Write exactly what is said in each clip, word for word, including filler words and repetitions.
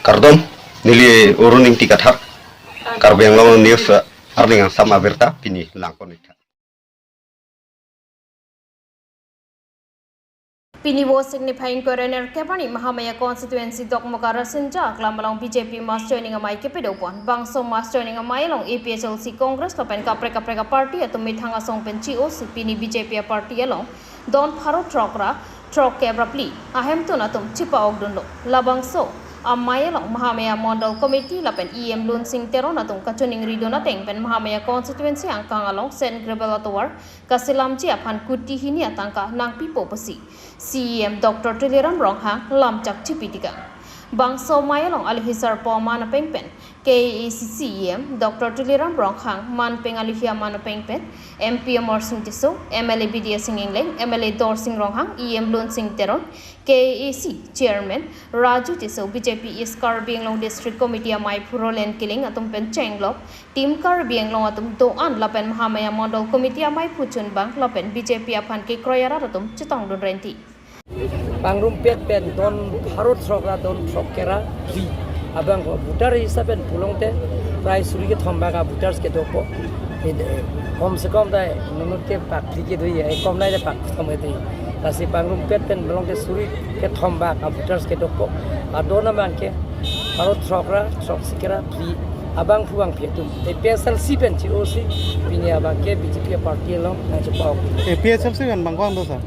Kardom, neli Arun Ingti Kathar, Karbi Anglong News, eh, arni angsam abirta pini langpon-ik tha. Pini Vosik niphai ingkoi ra nerkep arni Mahamaya constituency Dokmoka Rasinja aklam along B J P mass joining amei kepadopon. Bangso mass joining amei along A P H L C, Congress lapen kaprek kaprek aparty atum methang asong pen chi-osi pini B J P aparty along don pharo throk ra throkkep ra phli ahemtun atum chipa-okdunlo. Labangso amei along Mahamaya Mondol Committee lapen E M Lunsing Teron atum kachiningridun ateng pen Mahamaya constituency angkang along Saint Gabriel atovar kaselamji aphan kuti hini atangka nangpipo pusi C E M Doctor Tuliram Ronghang lamchak chipi tikang. Bangso amei along alohi sarpo aman apeng pen K A A C C E M Doctor Tuliram Ronghang, manpeng alohi aman apeng pen M P Amarsing Tisso, M L A Bidya Sing Engleng, M L A Dorsing Ronghang, E M Lunsing Teron, K A A C Chairman Raju Tisso, B J P East Karbi Anglong District Committee ameiphu Roland Killing atum pen chenglok, Team Karbi Anglong atum do-an lapen Mahamaya Mondol Committee ameiphu chunbang lapen B J P aphan kekroi arat atum chetongdun renti. Pangrumpet pen don pharo throk ra don throkkep ra phli abang ko voter hisab pen pulongte prai suri kethom bak a voters kedopo. Kom se kom dai nunut ke pak phli kedo ya, eh, kom nai dai pak kethom kedo. Lasi pangrumpet pen pulongte suri kethom bak a voters kedopo. Adon abang ke pharo throk ra throksi kep ra phli abangphu abangphi atum A P H L C pen chi-osi pini abang ke B J P party along nangchepa-ok. A P H L C pen bang ko-an do, sir?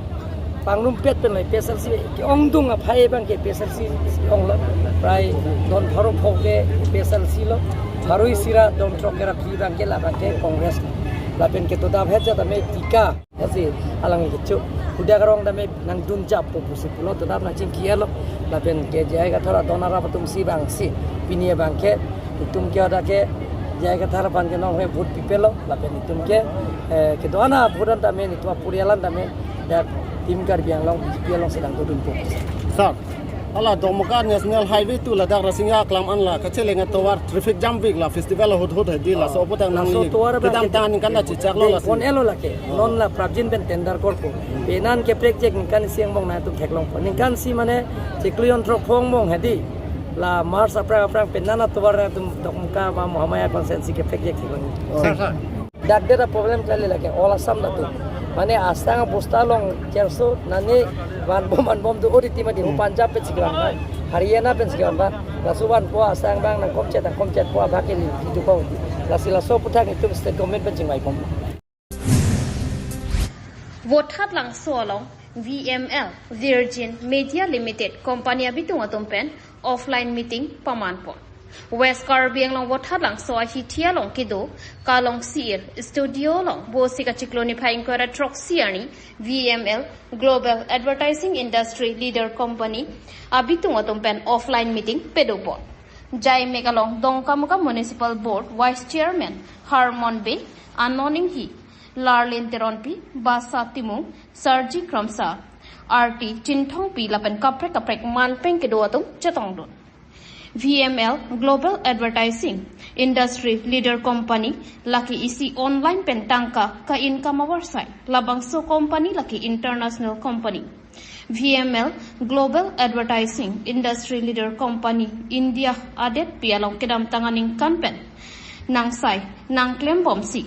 Pangrumpet pen A P H L C ke-ongdung aphai abang ke A P H L C onglo. Prai don pharo pho ke A P H L C lo. Pharo isi ra don throkkep ra phli abang ke labang ke Congress. Lapen kedo dap het jat ame tika. Lasi alang kecho. Kuda karong dame nangdun jappo pusi pulo, todap nangchingki-etlo. Lapen ke J I Kathar adon arap atumsi bangsi pini abang ke itum ke ada ke J I Kathar aphan ke nonghoi vote pipelo. Lapen itum ke, eh, kedo-an a vote an tame, itum apurial an tame dak Team Karbi Anglong B J P alongsi nangdodunpo. Sir, hala Dokmoka National Highway two ladak Rasinja aklam an la kacheleng atovar traffic jam vek la festival ahut ahut hedi, laso aphuthak nangli kedamtang aningkan ta chechaklo lasi. Pon-etlo lake. Non la prapjin pen tender korpo. Penan kaprek jek ningkan isi angbong nangtum theklongpo. Ningkan isi mane chiklo jon throk pho angbong hedi. La March aphrang aphrang penan atovar nangtum Dokmoka ba Mahamaya constituency kaprek jek theklong. Sir, sir. Dak det a problem kali lake, all Assam latum. Mane asang bosta along cherso nani vanbom vanbom do odi tima di, hmm, Punjab pen si kevan ba, Haryana pen si kevan ba. Laso vanpo asang abang nangkomchet nangkomchetpo abang ke ni itu ko. Lasi laso aphuthak itum state government pen chingvaibom. Vothatlangso along V M L, Virgin Media Limited company abitung atum pen offline meeting pamanpon. West Karbi Anglong Vothatlangso ahithi along kedo Kalong C L studio along Vosik achiklo niphai ingkoi ra throksi arni V M L Global Advertising Industry Leader Company abitung atum pen offline meeting padopon. Jaimek along Dongkamukam Municipal Board Vice Chairman Harmon Bey, Anon Inghi, Larlin Teronpi, Basa Timung, Sarji Kramsa, Arti Chinthongpi lapen kaprek kaprek manpeng kedo atum chetongdun. V M L Global Advertising Industry Leader Company lake isi online pen tangka ka-income avarsai. Labangso company lake international company. V M L Global Advertising Industry Leader Company India adetpi along kedamtang aningkan pen nangsai nangklembomsi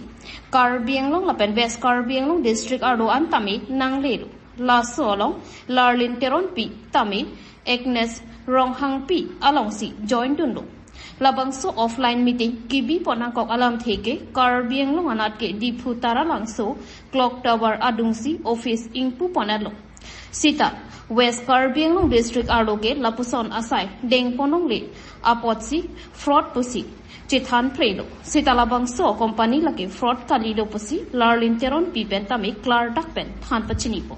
Karbi Anglong lapen West Karbi Anglong district arlo an tame nanglelo. Laso along Larlin Teronpi tame Agnes Ronghangpi alongsi join dunlo. Labangso offline meeting kebipon nangkok alamthe ke Karbi Anglong anat ke Diphu Taralangso Clock Tower adungsi office ingpupon-etlo. Sita West Karbi Anglong district arlo ke lapuson asai dengpon longle apotsi fraud pusi chethan prelo. Sita labangso company lake fraud kalilo pusi Larlin Teronpi pen tame klardak pen than pachinipon.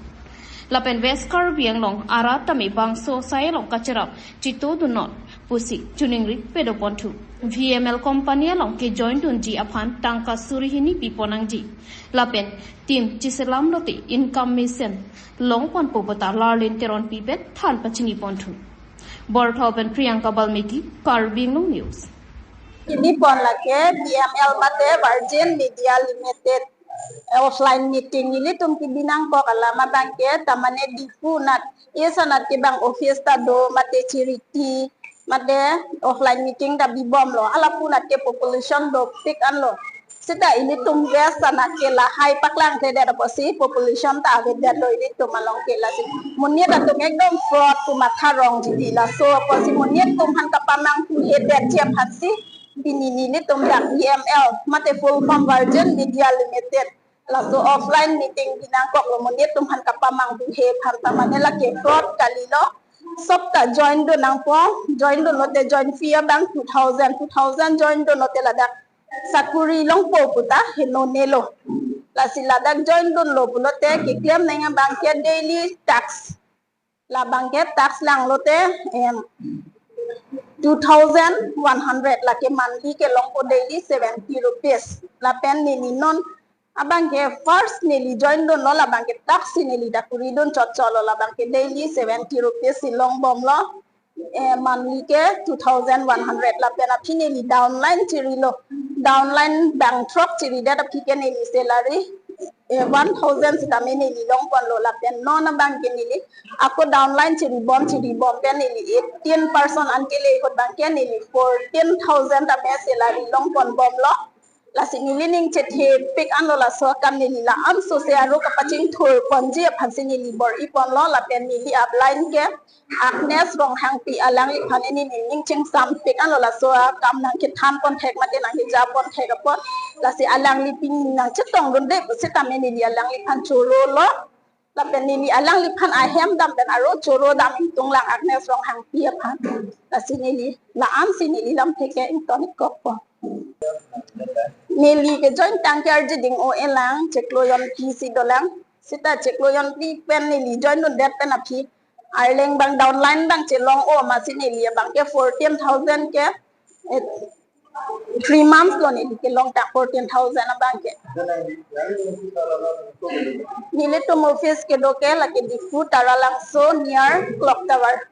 Lapen West Karbi Anglong arat tame bangso asai along kacherap chitodunnon pusi chiningri padoponthu. V M L company along kejoin dunji aphan tangka suri hini piponangji. Lapen team chiselam lote income mesen longponpo puta Larlin Teronpi pen than pachiniponthu. Borthao pen Priyanka Balmiki, Karbi Anglong News. Kebipon lake V M L mate Virgin Media Limited, eh, offline meeting ilitum kebi nangkok alam abang ke tamane Diphu anat, East anat kebang office ta do mate charity mate offline meeting ta bibomlo. Halapu anat ke population dopik anlo. Seta ilitum West anat ke lahai paklangkledet apotsi population ta avedetlo ilitum along ke. Lasi monit atum ekdom fraud pu matha rongji di, laso apotsi monit atum aphan kapamanghuhedetji aphansi pini nelitum dak E M L mate Full Form Virgin Media Limited laso offline meeting binangkoklo, monit atum aphan kapamanghuhe aphan ta, mane lake fraud kalilo. Sop ta join dun nangpo, join dunlote join fee abang two thousand, two thousand join dunlote ladak sakuri longpo puta henonelo. Lasi ladak join dunlo pulote keklem nang abang ke daily tax, labang ke tax langlote, em, two thousand one hundred, lake monthly ke longpo daily seventy rupees. Lapen neli non abang ke first neli join dunlo, labang ke tax si neli dak kuri dun chotchotlo, labang ke daily seventy rupees si longbomlo. Eh, monthly ke two thousand one hundred, lapen aphi neli downline chirilo. Downline bang throk chiridet aphi ke neli salary, eh, one thousand sitame neli longponlo. Lapen non abang ke neli ako downline chiribom chiribom pen neli eighteen person an kele ahut abang ke neli fourteen thousand tame salary longponbomlo. Lasi neli ning chethepik anlo, laso akam neli la-an sose aro kapachingthurponji aphansi neli bor-iponlo. Lapen neli upline ke Agnes Ronghangpi, alangliphan neli ning chingsampik anlo, laso akam nangkethanpon thek mate nangkejappon thek apot. Lasi alangli pini nangchetongdunde pusitame neli alangliphan chorolo. Lapen neli alangliphan ahem dam pen aro choro dam ingtung lang Agnes Ronghangpi aphan. Lasi neli la-ansi neli lamthe ke ingtonik kokpo. Neli ke join tangke arjiding o-e lang, chiklo jonphli si dolang. Seta chiklo jonphli pen neli join dundet pen aphi arleng abang downline abang chelong-o amatsi neli abang ke fourteen thousand ke, eh, three months lo neli kelong ta fourteen thousand abang ke. Nelitum office kedo ke lake Diphu Taralangso near Clock Tower.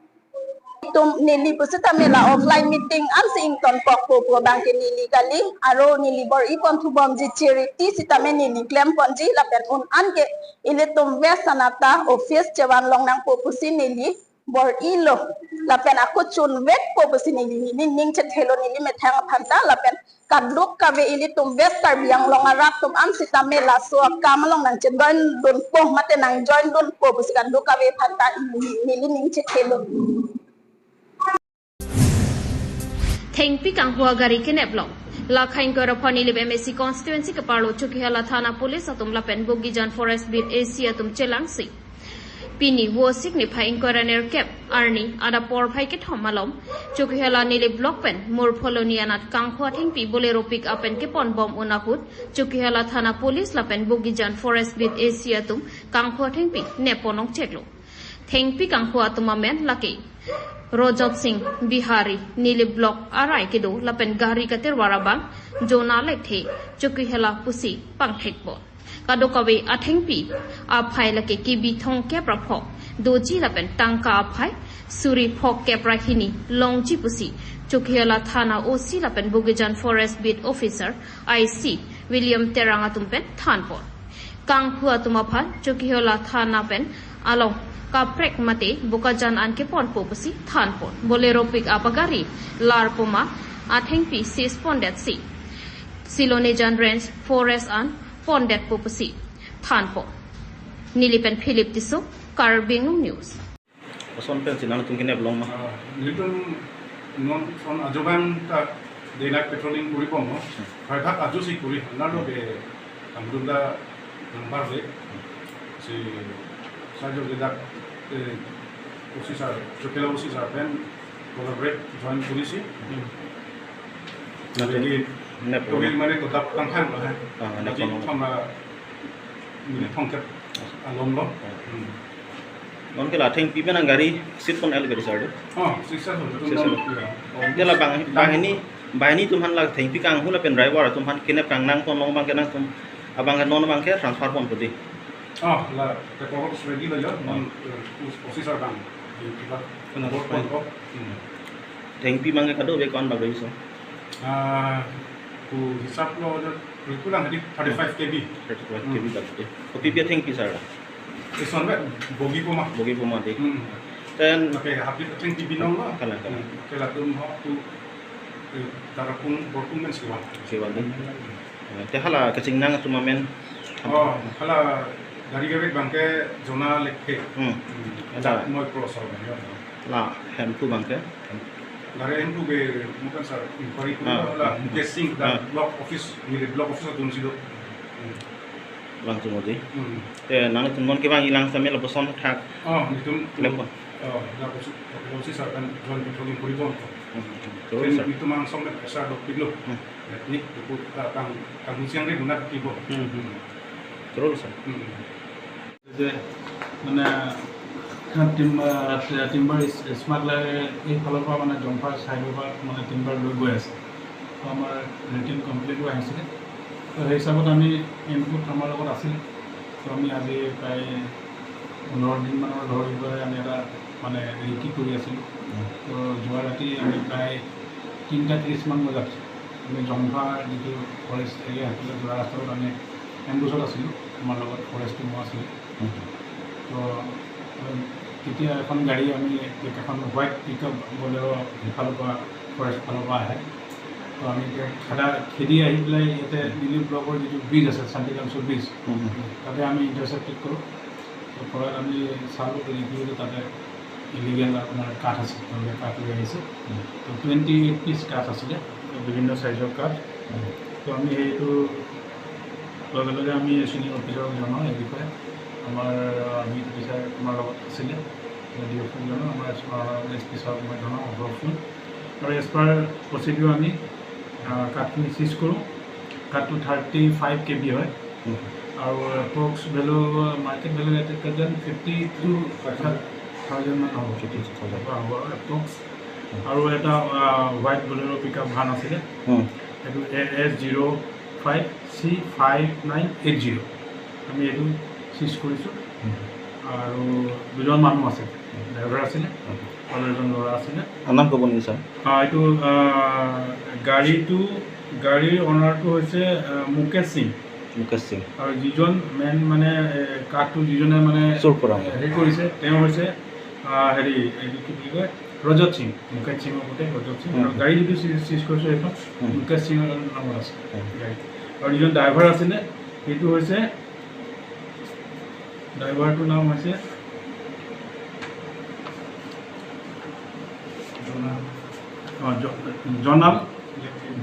Tum neli pusitame la offline meeting ansi ingtonkokpo pu abang ke neli kali, aro neli bor-iponthubomji charity sitame neli klemponji. Lapen un-an ke ilitum West anat ta office chevan long nangpo pusi neli bor-ilo. Lapen ako chunvekpo pusi neli, neli ning chethelo neli methang aphan ta. Lapen kadokave ilitum West Karbi Anglong arat atum an sitame laso akam along nangchejoin dunpo mate nangjoin dunpo pusi kadokave aphan ta neli, neli ning chethelo. Thengpi kanghu agari kenep long. Lakhai ingkoi ra pho Nilip M A C constituency keparlo Chokihola Thana Police atum lapen Bogijan Forest Beat A C atum chelangsi pini Vosik niphai ingkoi ra nerkep arni adap porphai kethom malom Chokihola Nilip Block pen Murpholoni anat kanghu athengpi Bolero pick up pen keponbom un ahut Chokihola Thana Police lapen Bogijan Forest Beat A C atum kanghu athengpi neppon ongcheklo. Thengpi kanghu atum amen lake Rojot Singh Bihari, Nilip Block arai kedo, lapen gari katerwar abang Jona Lekthe, Chokihola pusi pangthekpo. Kadokave athengpi aphai lake K B thomkep ra pho doji lapen tangka aphai suri phokep ra hini longji pusi Chokihola Thana O C lapen Bogijan Forest Beat Officer I C William Terang atum pen thanpon. Kanghu atum aphan Chokihola Thana pen along kaprek mate Bokajan an keponpo pusi thanpon. Bolero pick up agari larpoma athengpi seize pondetsi Silonijan Range Forest an pondetpo pusi thanpon. Nilip pen Philip Tisso, Karbi Anglong News. Koson pensi nangtum kenep long ma? Ah, nelitum non son ajo abang ta day night patrolling kuri bomlo. Hmm. Phai thak ajo si kuri, nalo ke kangdunda number le. Si sajo ke dak, eh, O C sir, Chokihola O C sir pen collaborate join kurisi. Hmm. Jadi, nep kuri mane to dak kangkhang lo, ha. Ah, nep. Jadi kono. Thomra Nilip thomkep along lo. Hmm. Non ke la thengpi pen gari seat pon el gari sir de? Oh, sisa lo, sisa lo. Iya. Oh, ke la bang, banghini, banghini atum aphan la thengpi kanghu lapen driver atum aphan kenep kangnangpon long abang ke nangtum, abang ke non abang ke transfer ponpo di? Oh, la, the cover ready lo ya, non, eh, officer abang. Di kita. Benar, board baik. Ponpo. Hmm. Thengpi abang ke kadokave ko-an bag isi? Ah, ku hisap lo, Rikulang hadi thirty-five K B. Thirty-five K B. Hmm. Tadi. Kopi pi athengpi sir? Ison be, bogi poma. Bogi poma de. Hmm. Then, okay, habit atheng T V nong lo. Kalang, kalang. Hmm, okay, latum ho tu, eh, Tarapung, Borpung men siwa. Siwa dun. Eh, te hala kachingnang atum amen. Oh, hala gari gari abang ke Jona Lekthe. Hmm. Hmm. Hala. Moi cross ho abang, ya. La, hemphu abang ke. Gari hemphu ke mungkin sar inquiry kuri, ah, hala, ah, Mukesh Singh, ah, block office, ni block office atum si do. Hmm. Langsung aja. Hmm. Te nangtum non kevang-i lang samel lapuson thak. Oh, nelitum, telepon. Oh, lapuson, lapuson sar kan Joint Patrolling kuri bon. Hmm, hmm, hmm. Terus, sir. Nelitum angsong met sar dopik lo. Hmm. Ni, itu, ah, tang, tang siang ri guna kibo. Hmm, hmm. Terus, sir. Hmm. যে মানে, টিম-, আহ, টিম্বাৰ ইছ-, স্মাগলাৰে এইফালৰ পৰা মানে জংফাৰ ছাইডৰ পৰা মানে টিম্বাৰ লৈ গৈ আছে। তো আমাৰ ৰিটেন কমপ্লেইণ্টো আহিছিলে। তো সেই হিচাপত আমি ইনপুট আমাৰ লগত আছিলে। তো আমি আজি প্ৰায় পোন্ধৰ দিনমানৰ ধৰি পেলাই আমি এটা মানে ৰেকি কৰি আছিলোঁ। উম। তো যোৱা ৰাতি আমি প্ৰায় তিনিটা ত্ৰিছমান বজাত আমি জংফাৰ যিটো ফৰেষ্ট এৰিয়া, সেইফালে যোৱা ৰাস্তাটোত আমি এম্বুছত আছিলোঁ। আমাৰ লগত ফৰেষ্ট টিমো আছিলে। উম। তো, উম, তেতিয়া এখন গাড়ী আমি, এখন হোৱাইট পিকআপ বলেৰ' সেইফালৰ পৰা, ফৰেষ্ট ফালৰ পৰা আহে। তো আমি এতিয়া খেদা, খেদি আহি পেলাই ইয়াতে নিলি ব্লকৰ যিটো ব্ৰিজ আছে, শান্তি কাঞ্চৰ ব্ৰিজ, উম, উম। তাতে আমি ইণ্টাৰচেপ্টেড কৰোঁ। তো ঘৰত আমি চালোঁ, ৰিভিউ তাতে ইলিগেল আপোনাৰ কাঠ আছে, তেওঁলোকে কাঠ লৈ আহিছে। উম। তো টুৱেণ্টি এইট পিচ কাঠ আছিলে, তো বিভিন্ন চাইজৰ কাঠ। উম। তো আমি সেইটো লগে লগে আমি চিনিয়ৰ অফিচাৰক জনাওঁ এই বিষয়ে। আমাৰ, আহ, বিট অফিচাৰ আমাৰ লগত আছিলে, ডি অফিচাৰ জনাওঁ, আমাৰ এছ পি ছাৰক মই জনাওঁ, অভাৰ ফোন। আৰু এজ পাৰ প্ৰচিডিউৰ আমি, আহ, কাঠখিনি চিজ কৰোঁ। কাঠটো থাৰ্টি ফাইভ কে বি হয়। উম। আৰু এপ্ৰক্স ভেলু, মাৰ্কেট ভেলু ইয়াতে প্ৰেজেণ্ট ফিফটি টু থাউজেণ্ড মান হ'ব। Fifty two thousand. হ'ব, হ'ব, এপ্ৰক্স। উম। আৰু এটা, আহ, হোৱাইট বলেৰ' পিকআপ ভান আছিলে। উম। এইটো এ এছ জিৰ' ফাইভ চি ফাইভ নাইন এইট জিৰ'। আমি এইটো চিজ কৰিছোঁ। উম। আৰু দুজন মানুহ আছে, ড্ৰাইভাৰ আছিলে, উম। আৰু এজন ল'ৰা আছিলে। নাম ক'ব নেকি, ছাৰ? আহ, এইটো, আহ, গাড়ীটো, গাড়ীৰ অ'নাৰটো হৈছে, আহ, মুকেশ সিং। মুকেশ সিং। আৰু যিজন মেইন মানে, এ, কাঠটো যিজনে মানে, চুৰ কৰা। এ, হেৰি কৰিছে, তেওঁ হৈছে, আহ, হেৰি, এইটো কি বুলি কয়, ৰজত সিং, মুকেশ সিঙৰ পুতেক ৰজত সিং। উম। আৰু গাড়ী যিটো চি-, চিজ কৰিছে, সেইখন উম। মুকেশ সিঙৰ নামত আছে উম। গাড়ী। আৰু যিজন ড্ৰাইভাৰ আছিলে, সেইটো হৈছে, ড্ৰাইভাৰটোৰ নাম হৈছে জনা। অ, জ-, জনাল,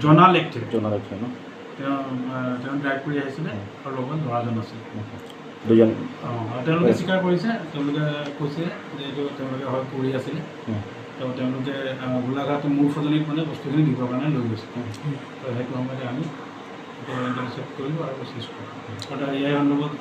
জনা লেকট্ৰি। জনা লেকট্ৰি ন? তেওঁ, আহ, তেওঁ ড্ৰাইভ কৰি আহিছিলে উম। আৰু লগত ল'ৰাজন আছিল। উম। দুজন। অ, আৰু তেওঁলোকে হয়। স্বীকাৰ কৰিছে, তেওঁলোকে কৈছে যে এইটো তেওঁলোকে হয় কৰি আছিলে। উম। তো তেওঁলোকে, আহ, গোলাঘাট মোৰ ফজনীত মানে বস্তুখিনি দিবৰ কাৰণে লৈ গৈছে। উম। তো সেইটো সময়তে আমি এতিয়া ইণ্টাৰচেপ্ট কৰিলোঁ আৰু চিজ কৰিলোঁ। অৰ্থাৎ ইয়াৰ সন্দৰ্ভত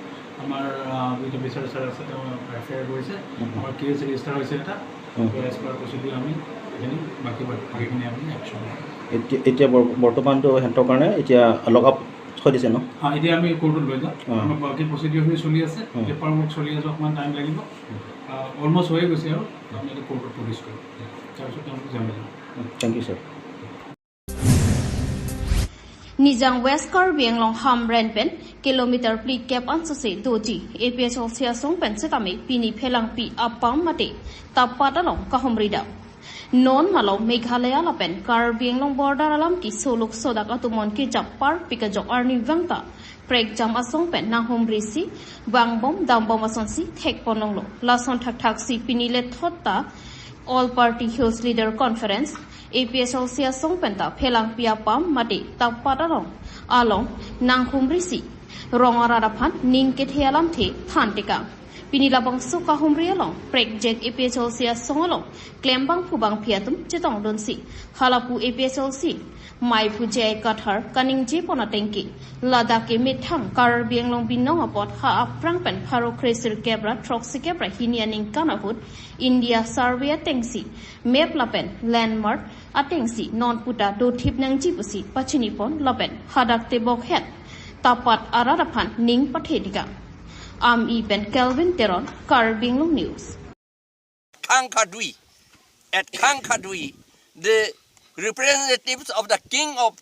আমাৰ, আহ, বিট অফিচাৰ ছাৰ আছে, তেওঁ এফ আই আৰ কৰিছে। উম। আমাৰ কেছ ৰেজিষ্টাৰ হৈছে এটা। উম। তো এজ পাৰ প্ৰচিডিউৰ আমি এইখিনি বাকী বাকীখিনি আমি একশ্যন ল'ম। এতিয়া, এতিয়া বৰ-, বৰ্তমানতো সিহঁতৰ কাৰণে এতিয়া লকআপ থৈ দিছে ন? হা, এতিয়া আমি কোৰ্টত লৈ যাম। অ। আমাৰ বাকী প্ৰচিডিউৰখিনি চলি আছে, উম। পেপাৰ ৱৰ্ক চলি আছে, অকণমান টাইম লাগিব। উম। আহ, অলমষ্ট হৈয়ে গৈছে আৰু। আমি এতিয়া কোৰ্টত প্ৰডিউচ কৰিম। তাৰপিছত তেওঁলোকক জেল লৈ যাম। Um, thank you, sir. Nijang West Karbi Anglong Hamren pen kilometer phli kep ansose doji A P H L C asong pen setame pini phelangpi apam mate tapat along kahumri dam. Non malom Meghalaya lapen Karbi Anglong border alam keso lok sodak atum mon kejap parpik ajok arnivang ta prekjam asong pen nanghumri si vangbom dambom asonsi thekpon longlo. Lason thakthak si pini le thot ta All Party Hills Leader Conference, A P H L C asong pen ta phelangpi apam mate tapat along along nanghumri si rong arat aphan ning kethe alamthe than tekang. Pini labangso kahumri along prekjak A P H L C asong along klembang phubang phi atum chetongdunsi halapu A P H L C maipu J I Kathar kaningjepon atengke ladak ke methang Karbi Anglong binong apot ha aphrang pen pharo kre sirkep ra throksi kep ra hini aningkan ahut India survey atengsi map lapen landmark atengsi non puta dothip nangji pusi pachinipon lapen hadak tebok het tapat arat aphan ning pathe dikang. Ami pen Kelvin Teron, Karbi Anglong News. Khang Khadui. At Khang Khadui, the representatives of the king of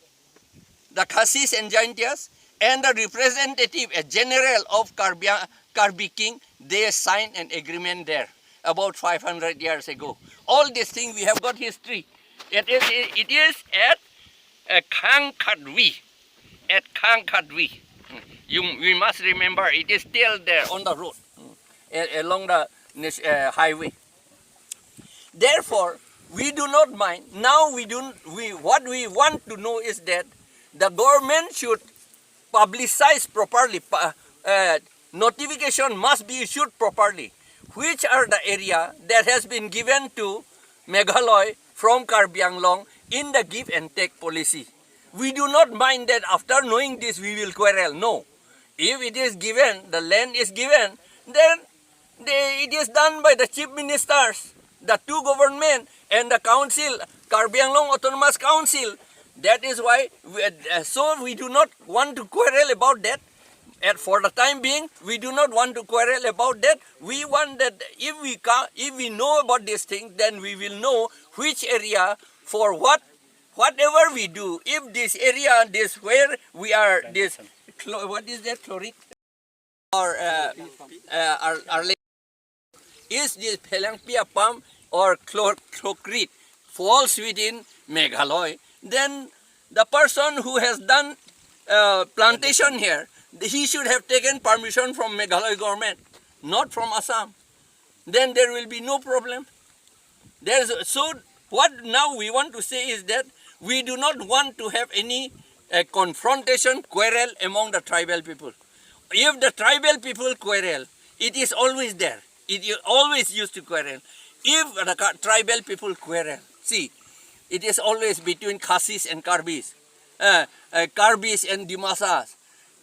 the Khasis and Jaintias and the representative, a general of Karbi, Karbi king, they sign an agreement there. about five hundred years ago. All this thing we have got history. It is, it is at uh, Khangkhatwi. At Khangkhatwi. You, we must remember it is still there on the road, a- along the nat- uh, highway. Therefore, we do not mind. Now we do we what we want to know is that the government should publicize properly. Pa- uh, notification must be issued properly. Which are the area that has been given to Meghalaya from Karbi Anglong in the give and take policy? We do not mind that after knowing this we will quarrel. No. If it is given, the land is given, then they, it is done by the chief ministers, the two government and the council, Karbi Anglong Autonomous Council. That is why, we, uh, so we do not want to quarrel about that. And for the time being, we do not want to quarrel about that. We want that if we ca- if we know about this thing, then we will know which area for what, whatever we do. If this area, this where we are, this clo- what is that, chloride or uh, uh, our, our is this Phelangpi Apam or Chlor- Chlocrit falls within Meghalaya, then the person who has done uh, plantation here, he should have taken permission from Meghalaya government, not from Assam. Then there will be no problem. There's, so what now we want to say is that we do not want to have any uh, confrontation, quarrel among the tribal people. If the tribal people quarrel, it is always there. It is always used to quarrel. If the ca- tribal people quarrel, see, it is always between Khasis and Karbis, uh, uh, Karbis and Dimasas,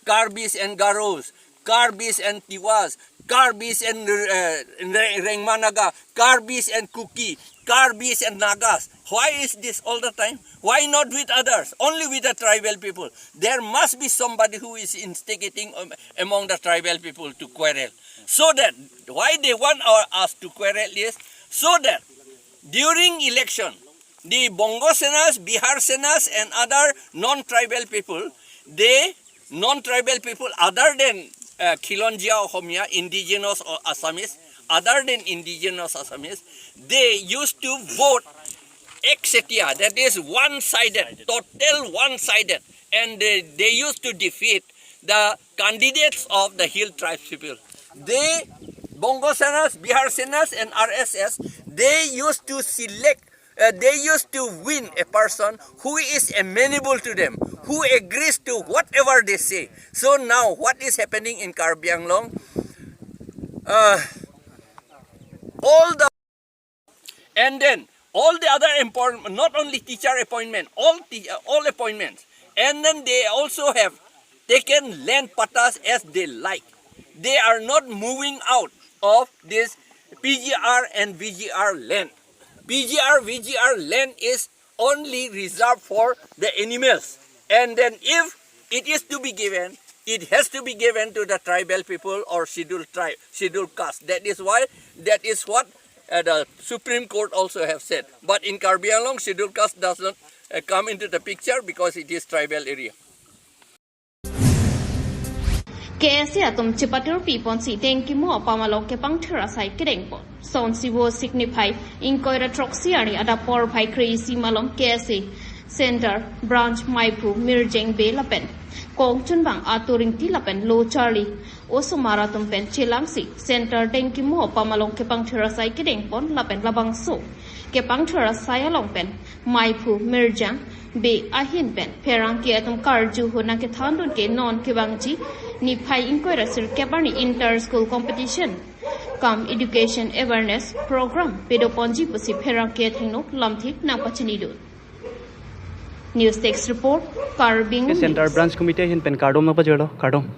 Karbis and Garos, Karbis and Tiwas, Karbis and uh, Re- Rengma Naga, Karbis and Kuki, Karbis and Nagas. Why is this all the time? Why not with others? Only with the tribal people. There must be somebody who is instigating um, among the tribal people to quarrel. So that why they want our, us to quarrel is so that during election, the Bongo Senas, Bihar Senas, and other non-tribal people, they non-tribal people other than uh, Khilonjia Ohomia, indigenous or Assamese, other than indigenous Assamese, they used to vote ek chetia, that is one-sided, total one-sided, and they, they used to defeat the candidates of the hill tribes people. They, Bongo Senas, Bihar Senas, and R S S, they used to select uh, they used to win a person who is amenable to them, who agrees to whatever they say. So now, what is happening in Karbi Anglong? Uh, all the and then all the other important, not only teacher appointment, all te- uh, all appointments, and then they also have taken land pattas as they like. They are not moving out of this P G R and V G R land. P G R, V G R land is only reserved for the animals. And then if it is to be given, it has to be given to the tribal people or scheduled tribe, scheduled caste. That is why, that is what uh, the Supreme Court also have said. But in Karbi Anglong, scheduled caste does not uh, come into the picture because it is tribal area. K S A atum chepatur piponsi Dengkimo apam along kepangthir asai kedengpon. Sonsi vo signify ingkoi ra throksi arni adap porphai kre-isi malom K S A Center Branch Maiphu Mirjeng Bey lapen kongchunbang Atu Ringti lapen Lo Charli osomar atum pen chelangsi Center Dengkimo apam along kepangthir asai kedengpon lapen labangso kepangthir asai along pen Maiphu Mirjeng Bey ahin pen pherangke atum karju ahut nangkethandun ke non kevangji niphai ingkoi ra sirkep arni inter school competition cum education awareness program pedoponji pusi pherangke athengno lamthe nangpachinidun. News Desk Report, Karbi Anglong Center News. Branch Committee ahin pen kardom nangpajirlo, kardom.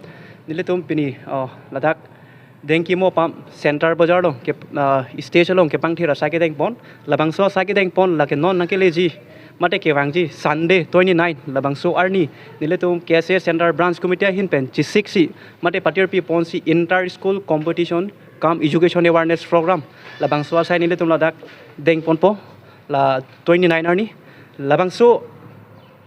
Nelitum pini uh, ladak Dengkimo apam Center Bazar along ke uh, stage along kepangthir asai kedengpon, labangso asai kedengpon lake non nangkeleji mate kevangji Sunday twenty-nine labangso arni nelitum K S A Center Branch Committee ahin pen chesiksi mate patir piponsi inter school competition cum education awareness program labangso asai nelitum ladak dengponpo la twenty-nine arni. Labangso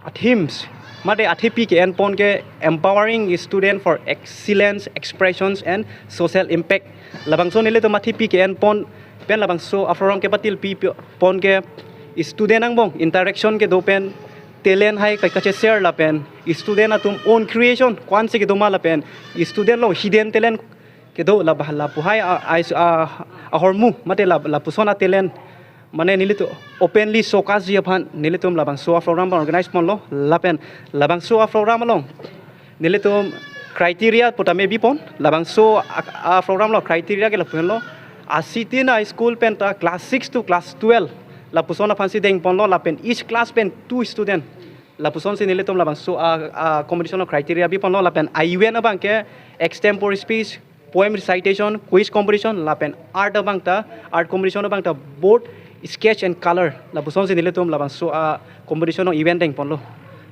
a themes mate athepi ke-enpon ke empowering student for excellence, expressions and social impact. Labangso nelitum athepi ke-enpon Pen labangso a-program kepatil pi pi- pon ke student angbong interaction kedo pen talent hai ka- kache-share lapen student atum own creation ko-ansi kedo ma lapen student along hidden talent kedo la bah- lapu hai a, a, a, ahormu mate la, lapuson a-talent mane nelitum openly showcase ji aphan nelitum labangso a-program organize ponlo lapen labangso a-program along nelitum criteria pu tame bipon labangso a, a-program along criteria ke lapulo asitin a-school pen ta class six to class twelve lapuson aphansi dengponlo lapen each class pen two student lapusonsi nelitum labangso a, a-competition along criteria biponlo lapen a-event abang ke extempore speech, poem recitation, quiz competition lapen art abang ta art competition abang ta board sketch and color lapusonsi nelitum labangso a-competition along event dengponlo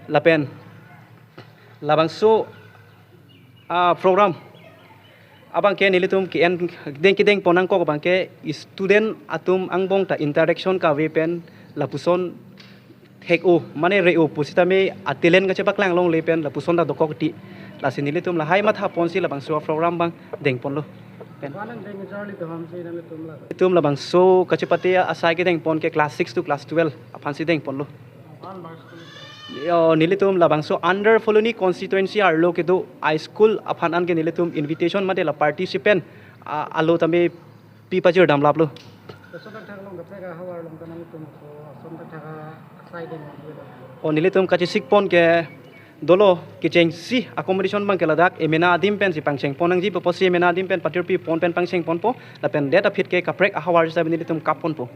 lapen labangso a-program abang ke nelitum ke-en deng kedengpon nangkok abang ke student atum angbong ta interaction kave pen lapuson thek-o mane re-o pusitame a-talent kachepaklang longle pen lapuson ta dokok ti lasi nelitum lahai matha ponsi labangso a-program abang dengponlo pen. Ko-an angdeng charli doham si nelitum la. Nelitum labangso kachepate asai kedengpon ke class six to class twelve aphansi dengponlo. Ko-an bang school? Yo, nelitum labangso under Phuloni constituency arlo kedo a-school aphan an ke nelitum invitation mate la participant a, alo tame pi pajir damlaplo. Lason thakthak along kaprek ahavar along ta nangtum ko lason thakthak asai deng. O nelitum kachesik pon ke dolo kechengsi a-competition abang ke ladak emena adim pensi pangcheng pon nangji pusi emena adim pen patirpi pon pen pangcheng ponpo lapen det aphi ke kaprek ahavar sita nelitum kap ponpo.